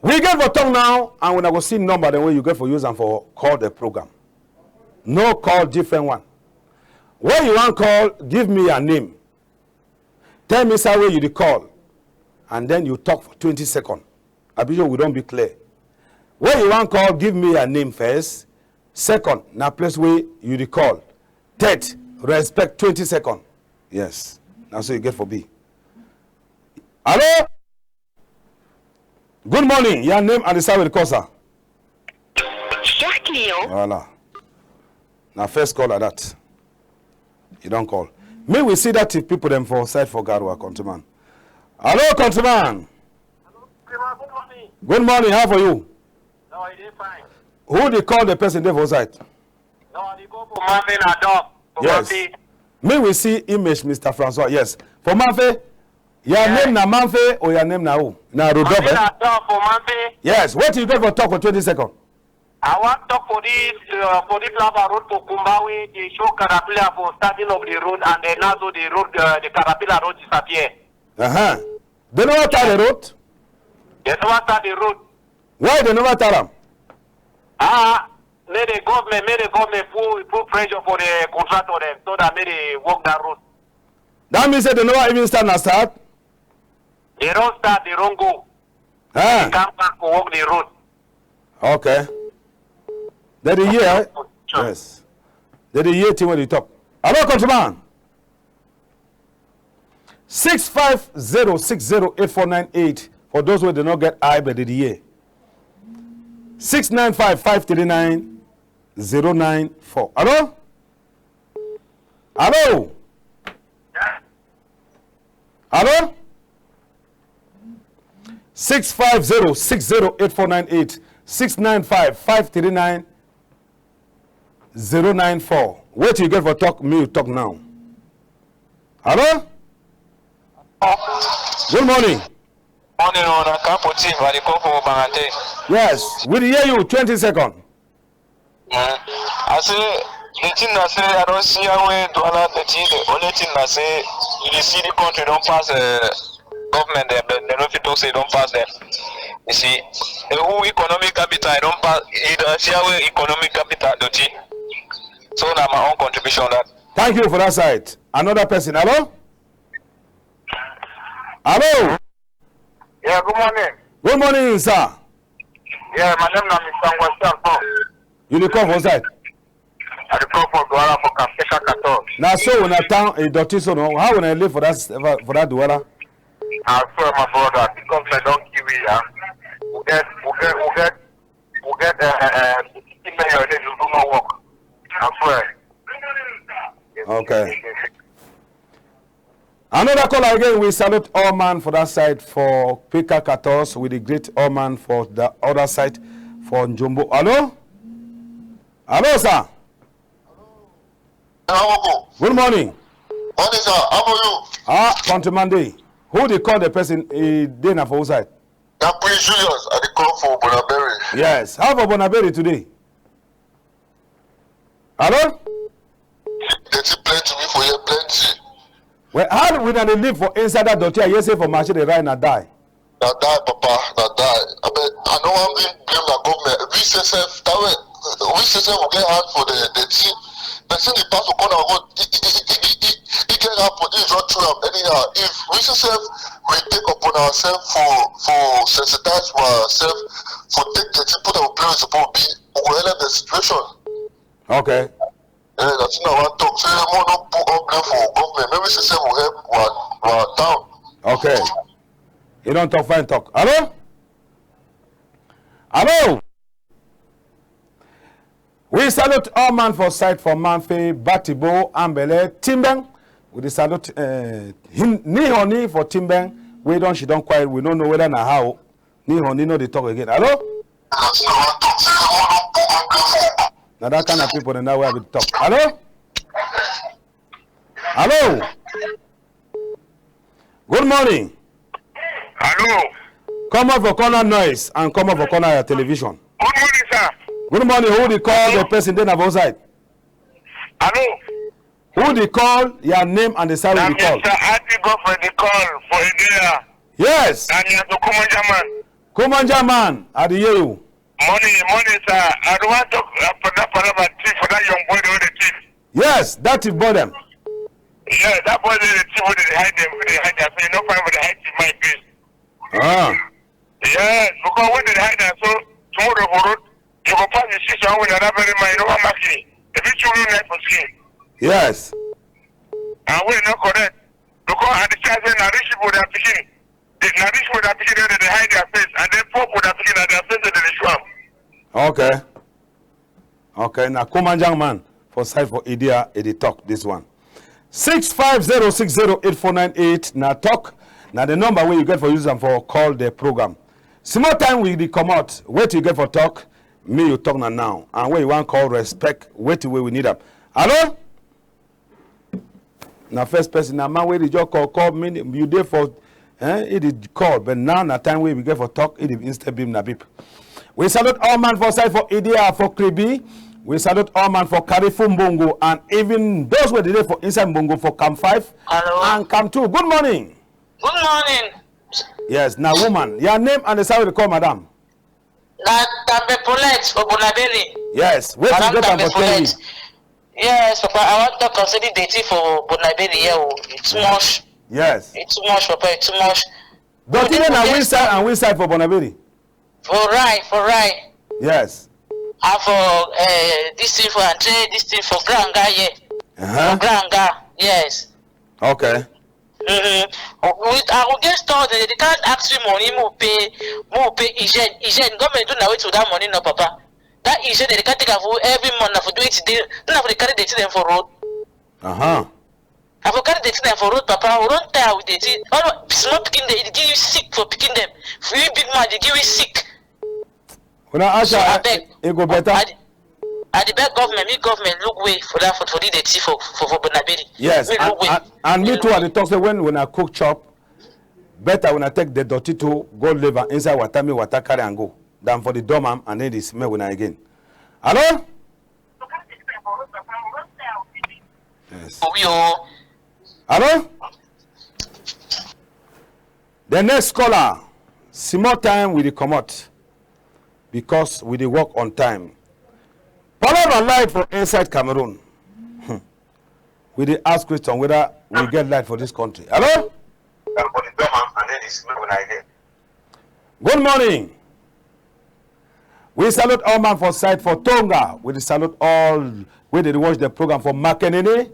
We get for talk now, and una go see number dem wey you get for use am for call the program. No call different one. When you wan call, give me your name. Tell me side wey you dey call, and then you talk for twenty seconds. I be sure we don be clear. When you wan call, give me your name first. Second, na place wey you dey call. Third, respect twenty seconds. Yes, na so you get for be. Hello? Good morning. Your name and the side wey you dey call, sir. Cher client. Voilà. Na first call like that. You don call. Make we see that if people dem for side for Garoua, countryman. Hello, countryman. Good morning. How for you? No, I dey fine. Who dey call the person dey for side? No, I dey call for Mamfe na dog. For Yes. Mamfe. Make we see image, Mister Francois. Yes. For Mamfe, your Yeah. name na Mamfe or your name na who? Na Rodolphe, Mamfe eh? Na dog for Mamfe. Yes. What you get for talk for twenty seconds? I wan talk for this, uh, for this lava road for Kumba wey dey show caterpillar for starting of the road, and then also the road, uh, the caterpillar road disappear. Uh-huh. They never tar the road? They never tar the road. Why they never tar am? Ah, make the government, make the government put, put pressure for the contractor dem so that make they work that road. That means say they never even start na start? They don start, they don go. Ah. They come back for work the road. Okay. They dey hear, eh? Sure. Yes. They dey hear thing wey dey talk. Hello, countryman. Six five zero six zero eight four nine eight. For those wey dey no get eye, but they dey hear. Six nine five, five three nine, zero nine four. Hello? Hello? Hello? Six five zero six zero eight four nine eight, six nine five, five three nine, zero nine four. Wetin you get for talk, make you talk now. Hello? Good morning. Morning, o, na Kapo Chief, I dey call for Bangate. Yes, we dey hear you. Twenty second. Mm. I say, the thing na say, I don see how wey Douala, the thing, the only thing na say, you dey see the country don pass, uh, government dem, dem, dem no fit talk say e don pass dem. You see, the whole economic capital, e don pass, you don see how wey economic capital dirty. So na my own contribution that. Thank you for that side. Another person. Hello? Hello? Yeah, good morning. Good morning, sir. Yeah, my name na Mister Ngwasi Alphonse. You dey call for side? I dey call for Douala for Kapeka Kator. Na so una town e dirty so, no? How una live for that, for that Douala? I swear, my brother, the government don kill we, yeah. We get, we get, we get, we get, uh, uh, uh, mayor, they do no work. I swear. Okay. Another caller again. We salute all man for that side for Pika Katos. We dey greet all man for the other side for Njombo. Hello? Hello, sir. Hello. Good morning. Morning, sir. How are you? Ah, countryman dey. Who dey call the person? E dey na for who side? Na Prince Julius. I dey call for Bonaberi. Yes. How for Bonaberi today? Hello? Dirty plenty, we for here plenty. Well, how we na dey live for inside that dirty? I hear say for machine dey ride na die. Na die, papa, na die. I mean, I no wan blame, blame na government. We say self, that way, we say self, we get hand for the, the thing. Person dey pass for corner go, he, he, he get hand for this, run through am anyhow. If we say self, we take upon ourselves for, for sensitize for ourselves, for take the thing, put our place suppose be, we go help the situation. Okay. Eh, na thing I wan talk. Say, mo no put all blame for government. Maybe say, say we help our, our town. Okay. You don talk, fine talk. Hello? Hello? We salute all man for side for Mamfe, Batibo, Ambele, Timbeng. We dey salute, eh, him, Ni Honey for Timbeng. We don, she don quiet. We no know whether na how. Ni Honey no dey talk again. Hello? Na that kind of people dem wey I be talk. Hello? Hello? Good morning. Hello. Come out for corner noise and come out for corner your television. Good morning, sir. Good morning. Who dey call? Hello? The person dey na for side? Hello. Who dey call? Your name and the side wey you dey call. Na Mister Ati Godfrey dey call for Edea. Yes. And you are the Komanja man. Komanja man, I dey hear you. Morning, morning, sir. I don wan talk, uh, for that palava thief, for that young boy wey dey thief. Yes, that thief boy dem. Yeah, that boy dey the thief wey dey hide dem, wey dey hide dem. So you no find for the hide thief my place. Ah. Yes, because when dem hide am so, tomorrow for road, you go pass the street one way, another very man, you no wan mark him. If you chew you knife for skin. Yes. And wey no correct. Because I dey try say na rich people their pikin dey Na rich people that pikin dem dey hide their face, and then poor people that pikin na their face dem dey show am. Okay. Okay, na Kumanjang man for side for Edea, e dey talk this one. Six five zero six zero eight four nine eight na talk. Na the number wey you get for use am for call the program. Small time we dey comot. Wetin you get for talk? Me you talk na now. And wey you wan call respect, wetin wey we need am. Hello? Na first person, na man wey dey just call, call me, you dey for, eh, e dey call, but now na time wey we get for talk, e dey instead beam na beep. We salute all man for side for Edea, for Kribi. We salute all man for Karifu Mbongo, and even those wey dey dey for inside Mbongo for Camp five Hello. and Camp two. Good morning. Good morning. Yes, na woman. Your name and the side wey you dey call, madam? Na Tambe Paulette for Bonaberi. Yes, wetin you Madam get am Tambe for tell me? Paulette. Yes, Papa, I wan talk concerning dirty for Bonaberi here o. E too much. Yes. E too much, Papa, e too much. Dirty dey na which side and which side for Bonaberi? For right, for right. Yes. And for, eh, this thing for Andre, this thing for Granga here. Uh-huh. For Granga, yes. Okay. Mm-hmm. We, I go get store, they, they can't ask me money, mo pay, mo pay hygiene, hygiene. Government do na wetin with that money, no, Papa. That hygiene, they can't take am for every month, na for do it today. Na for they carry the thing dem for road. Uh-huh. I for carry the thing dem for road, Papa. We don tire with the thing. All small pikin dey, e dey give you sick for pikin dem. For you big man, dey give you sick. Una ask So, her, abeg. e, e go better. I dey, I dey beg government, make government look way for that, for, for the dirty for, for, for Bonaberi. Yes, Make and, look way. and, and me Make too, look I way. dey talk say when una cook chop, better una take the dirty to go leave am inside water, make water carry am go, than for the dump am and then dey smell una again. Hello? Yes. Hello? The next caller, small time we dey comot because we dey work on time. Palava live for inside Cameroon. Hmm. We dey ask question whether we get light for this country. Hello? Good morning. We salute all man for side for Tonga. We dey salute all wey dey watch the program for Makenene.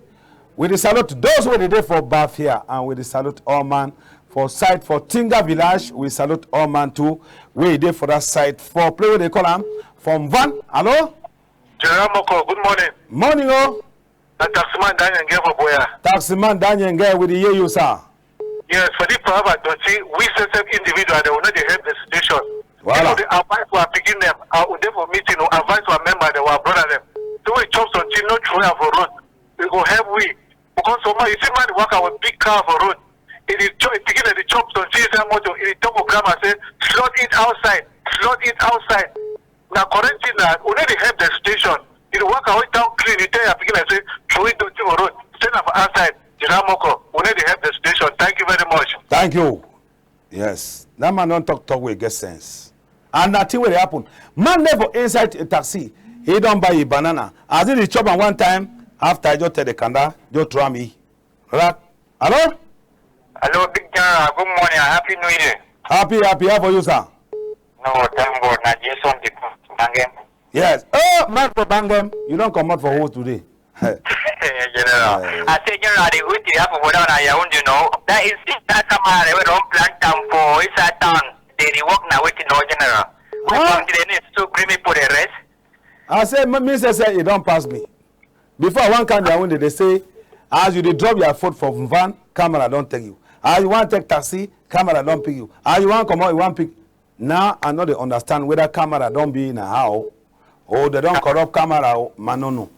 We dey salute those wey dey dey for Bafia, and we dey salute all man for side for Tinga village. We salute all man too wey dey for that side for place wey dey call am for Mvan. Hello? General Moko, good morning. Morning o. Na taximan Daniel Nge for Boya. Taximan Daniel Nge, we dey hear you, sir. Yes, for the power of Dotty, we sef sef individual, they will not dey help the situation. Voilà. People dey advise for our pikin dem, uh, we dey for meeting, we advise for our member dem, our brother dem. So we chop something, no throw am for road. We go help we. Because some man, you see man dey waka with big car for road. E dey chop, pikin dem dey chop something inside motor. E dey talk for grandma say, "Flood it outside, flood it outside." Na correct thing na, we no dey help the situation. You dey waka wey town clean, you tell your pikin dem say, "Throway dirty for road, say na for outside." General Moko, we no dey help the situation. Thank you very much. Thank you. Yes. That man don talk, talk wey get sense. And na thing wey dey happen. Man dey for inside a taxi. He don buy a banana. As he dey chop am one time, after he just tell the kanda, just throw am e. Right? Hello? Hello, Big General. Good morning and Happy New Year. Happy, happy. How for you, sir? No, thank God. Na Jason dey come from Bangem. Yes. Oh, man for Bangem. You don comot for host today. General. Eh. I say, General, the good thing happen for down at Yaoundé, you know. That is that camera wey don plant am for inside town. They dey work na wetin, no, General. We Huh? come to the next to bring me for the rest. I say, me, me say, say, e don pass me. Before I wan come their own, they, they say, as you dey drop your foot for van, camera don take you. As you wan take taxi, camera don pick you. As you wan comot, you wan pick. Now I no dey understand whether camera don be na how, or they don corrupt camera, or man no know.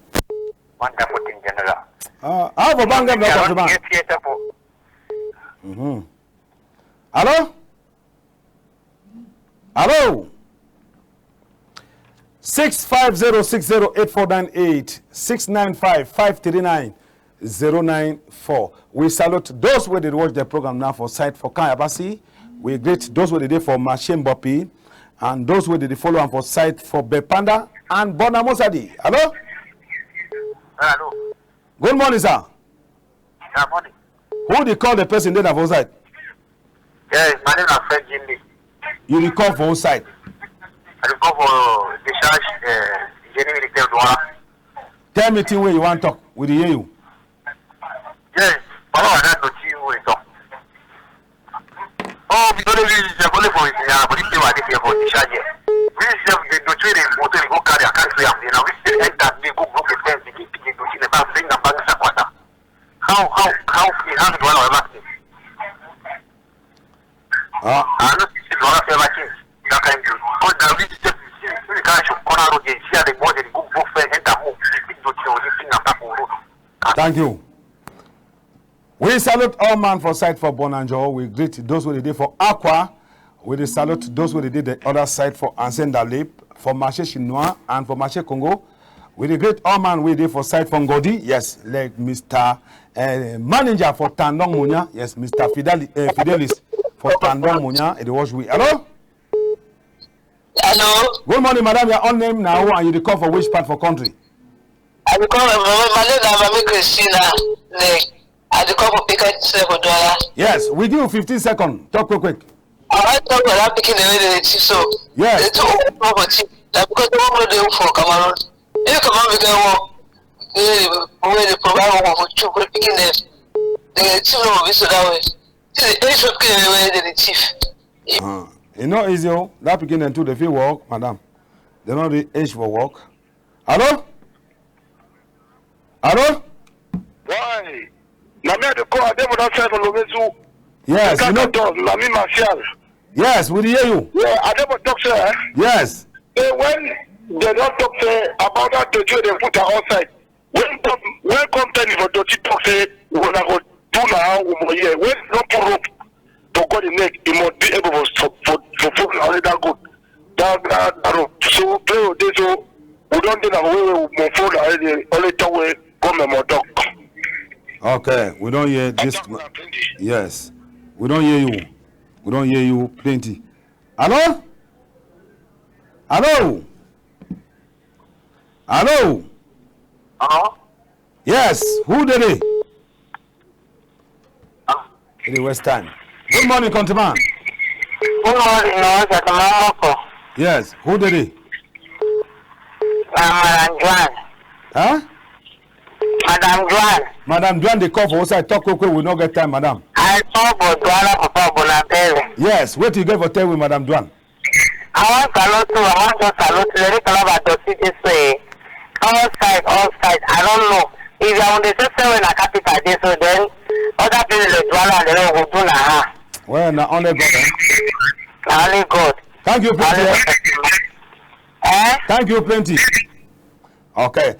Wonderful thing, General. Uh, how for Bangem don talk to man? Yes, yes, sir. Mm-hmm. Hello? Hello? Six five zero six zero eight four nine eight, six nine five, five three nine, zero nine four. We salute those wey dey watch the program now for site for Kayabasi. We greet those wey dey dey for Machine Bopi and those wey dey follow am for site for Bepanda and Bona Mosadi. Hello? Hello. Good morning, sir. Yeah, morning. Who dey call, the person dey na for side? Yes, my name na Fred Jimmy. You dey call for who side? I dey call for discharge, uh, Jenny Military Douala. Tell me thing wey you wan talk. We dey hear you. Yes, Baba, na that thing wey you talk. Oh, we don How, how, how, how the one ever came? Ah. I no see the one ever came. That kind of thing. Because the real step is see, see the kind of corner road, they see how the boy, they go, go first, enter home. They think those things, they think I'm back on road. Thank you. We salute all man for side for Bonanjo. We greet those wey dey dey for Akwa. We dey salute those wey dey dey the other side for Ancien Dallé, for Marché Chinois, and for Marché Congo. We dey greet all man wey dey for side for Ngodi. Yes, like Mister eh, manager for Tandon Munya. Yes, Mister Fideli-, eh, Fidelis for Tandon Munya. E dey watch we. Hello? Hello? Good morning, madam. Your own name na who and you dey call for which part for country? I dey call, my, my name na Mami Christina. Ne, I dey call for Pika Sebo Douala. Yes, we give you fifteen seconds. Talk quick, quick. I wan talk for that pikin dem wey dey thief so. Yes. They too open for thief. Na because they wan dey for Cameroon. If Cameroon be get work, wey dey, wey dey provide work for children, for pikin dem, the thing no go be so that way. See the age of pikin dem wey dey dey thief. Uh, e no easy o. That pikin dem too, they fit work, madam. They no dey age for work. Hello? Hello? Why? Na me I dey call, I dey for that side for Lomesu. Yes, you know. Kaka Dos, na me Martial. Yes, we dey hear you. Yeah, I dey for talk, sir. Yes. Say when they don talk say about that doti wey dem put am outside. When come, when come tell me for doti talk say una go do na how we must hear. When you don put rope for God the neck, you must be able for for for, for put na only that good. That that that rope. So play with this. So we don dey na way we must follow na only only talk wey government must talk. Okay, we don hear this. Yes, we don hear you. We don hear you plenty. Hello? Hello? Hello? Hello? Yes, who dey dey? Hello? E dey waste time. Good morning, countryman. Good morning, no, Mister Moko. Yes, who dey dey? Na Madam Joan. Huh? Madam Joan. Madam Joan dey call for outside. Talk quick quick, we no get time, madam. I call for Douala, Papa Bonabelle. Yes, wetin you get for tell we, Madam Joan? I wan salute you, I wan just salute you. Any palava doti this way. All side, all side. I don't know. If you are on the system wey na capital dey so, then other people dey Douala and they no go do na, huh? Well, na only God, eh? Na only God. Thank you plenty, eh? Eh? Thank you plenty. Okay.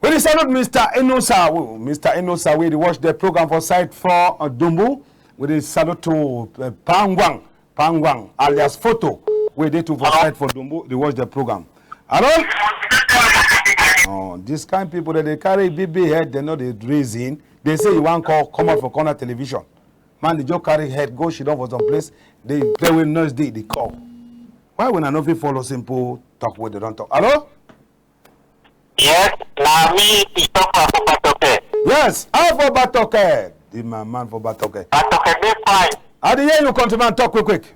We dey salute Mister Enosa. We, Mister Enosa, we dey watch the program for side for, uh, Dumbu. We dey salute to, uh, Pangwang. Pangwang, alias Photo. We dey too for side for Dumbu. Dey watch the program. Hello? Oh, this kind people that they carry big, big head, they no dey reason. They say you wan call, come out for corner television. Man, dey just carry head, go sit down for some place. Dey play with noise, dey, dey call. Why when I no fit follow simple talk wey they don talk? Hello? Yes, na me, Christopher for Batoke. Yes, how for Batoke? The man, man for Batoke. Batoke dey fine. I dey hear you, countryman. Talk quick, quick.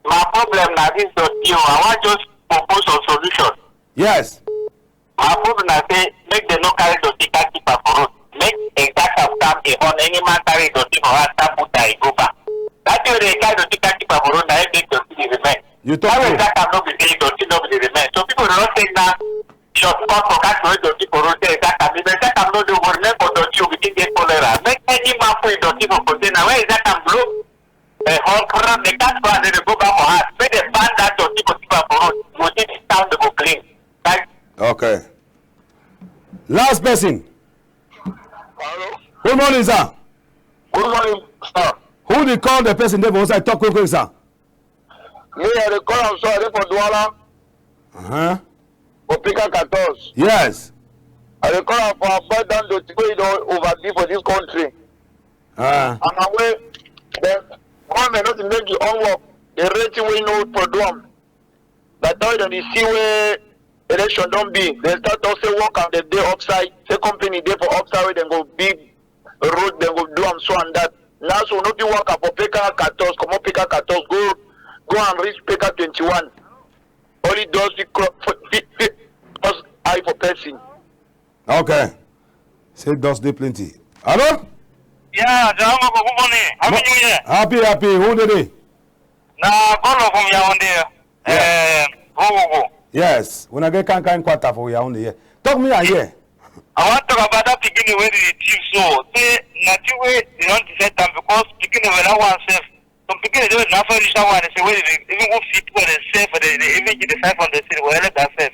My problem na this doti o. I wan just propose some solution. Yes. My problem na say make dem no carry doti carry keep am for road. Make Exakam come dey on. Any man carry doti for house, come put am, e go back. That thing wey dem carry doti carry keep am for road, na im make doti dey remain. You talk true. How Exakam no be dey doti no be dey remain? So people dey don say na shortcut for catch wey doti for road. Say Exakam, if Exakam no dey, we remain for doti, we begin get cholera. Make any man put im doti for container. When Exakam blow, eh, hole, the gas fly, then they go back for house. Make dem ban that doti for keep am for road. We see the town dey go clean. Thank you. Okay. Last person. Hello. Good morning, sir. Good morning, sir. Who dey call? The person dey for outside. Talk quick, quick, sir. Me, I dey call am, so I dey for Douala. Uh-huh. For Pika Katos. Yes. I dey call am for avoid that doti wey don over be for this country. Ah. And na wey the government no dey make the own work. The rating wey no for do am. By the time dem dey see wey election don be, dem start talk say work and dem dey upside, say company dey for upside wey dem go build road, dem go do am so and that. Now so we no fit work am for P K Katos, comot P K Katos, go, go and reach P K twenty-one. Only those fit cro-, fit, fit, fit cross eye for person. Okay. Say dust dey plenty. Hello? Yeah, Jahama, good morning. Happy Mo-, New Year. Happy, happy. Who dey dey? Na Golo from Yaoundé. Yeah. Eh, go, go, go. Yes. Una get kind, kind quarter for Yaoundé, yeah. Talk me, I hear. I wan talk about that pikin wey dey thief so. Say, Na thing wey dey don decide am because pikin dem wey that one sef. Some pikin dem wey never reach that one, dey say wey dey even go fit for themselves, for the, the even give the five hundred cedi go help that sef.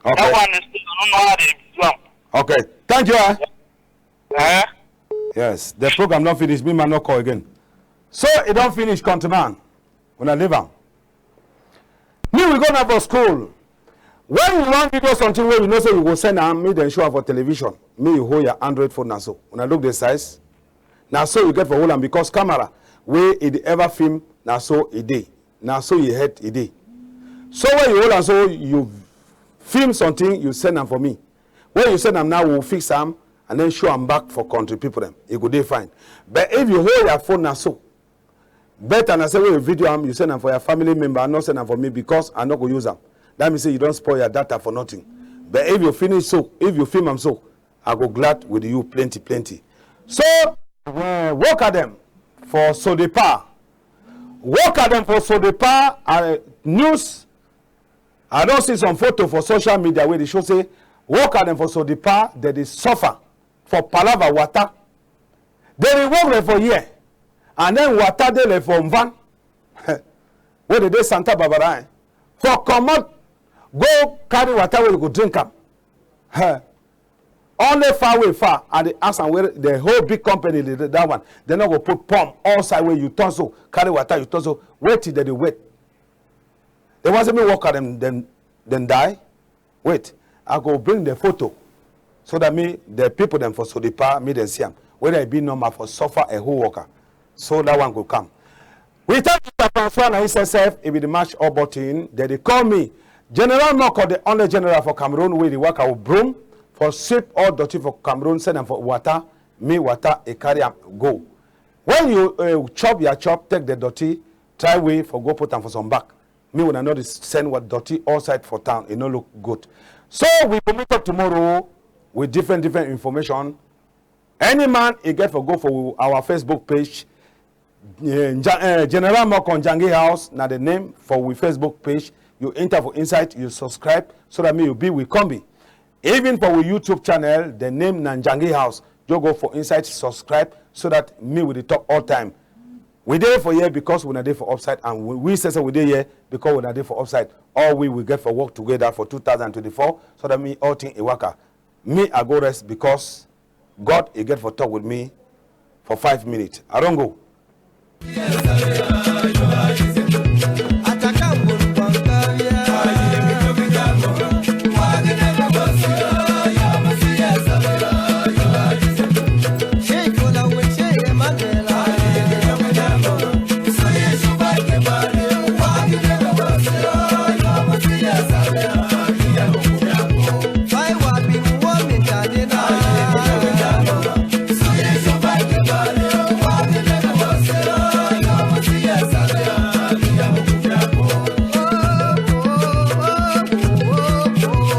Okay. That one is still, I don't know how they do am. Okay. Thank you, eh? Eh? Yes, the program don finish. Me man no call again. So e don finish, countryman. Una leave am. Me, we go now for school. When you wan video something wey you know say you go send am, me then show am for television. Me, you hold your Android phone na so. Una look the size. Na so you get for hold am because camera wey e dey ever film, na so e dey. Na so e head e dey. So when you hold am so, you film something, you send am for me. When you send am now, we will fix am and then show am back for country people dem. E go dey fine. But if you hold your phone na so, better na say when you video am, you send am for your family member, no send am for me because I no go use am. That mean say you don spoil your data for nothing. But if you finish so, if you film am so, I go glad with you plenty, plenty. So, uh, worker dem for Sodepa. Worker dem for Sodepa, uh, news. I don see some photo for social media wey dey show say worker dem for Sodepa, dem dey suffer for palava water. Dem dey work like for here, and then water dey like for van wey dey dey Santa Barbara, eh? For comot go carry water wey you go drink am. Eh. Only far way far, and dey ask am where the whole big company dey, that one. Dem no go put pump outside wey you turn so, carry water you turn so. Wetin dem dey wait? Dem wan say me worker dem, dem, dem die? Wait, I go bring the photo so that me, the people dem for Sodepa, me dem see am. Whether e be normal for suffer a whole worker. So that one go come. We thank Mister Francois na himself, e be the match all button. Then they call me General Moko, the only general for Cameroon, wey dey waka with broom for sweep all dirty for Cameroon, send am for water. Me water, e carry am go. When you, uh, chop, ya chop, take the dirty, try way for go put am for some bag. Me, when I know this, send what dirty outside for town, e no look good. So we go meet up tomorrow with different, different information. Any man, e get for go for our Facebook page. Eh, Nja-, eh, General Moko Njangi House na the name for we Facebook page. You enter for inside, you subscribe so that me you be we combi. Even for we YouTube channel, the name na Njangi House. You go for inside, subscribe so that me we dey talk all time. We dey for here because we na dey for upside, and we, we say, say we dey here because we na dey for upside. All we, we get for work together for two thousand twenty-four so that me all thing e waka. Me, I go rest because God, e get for talk with me for five minutes. I don go.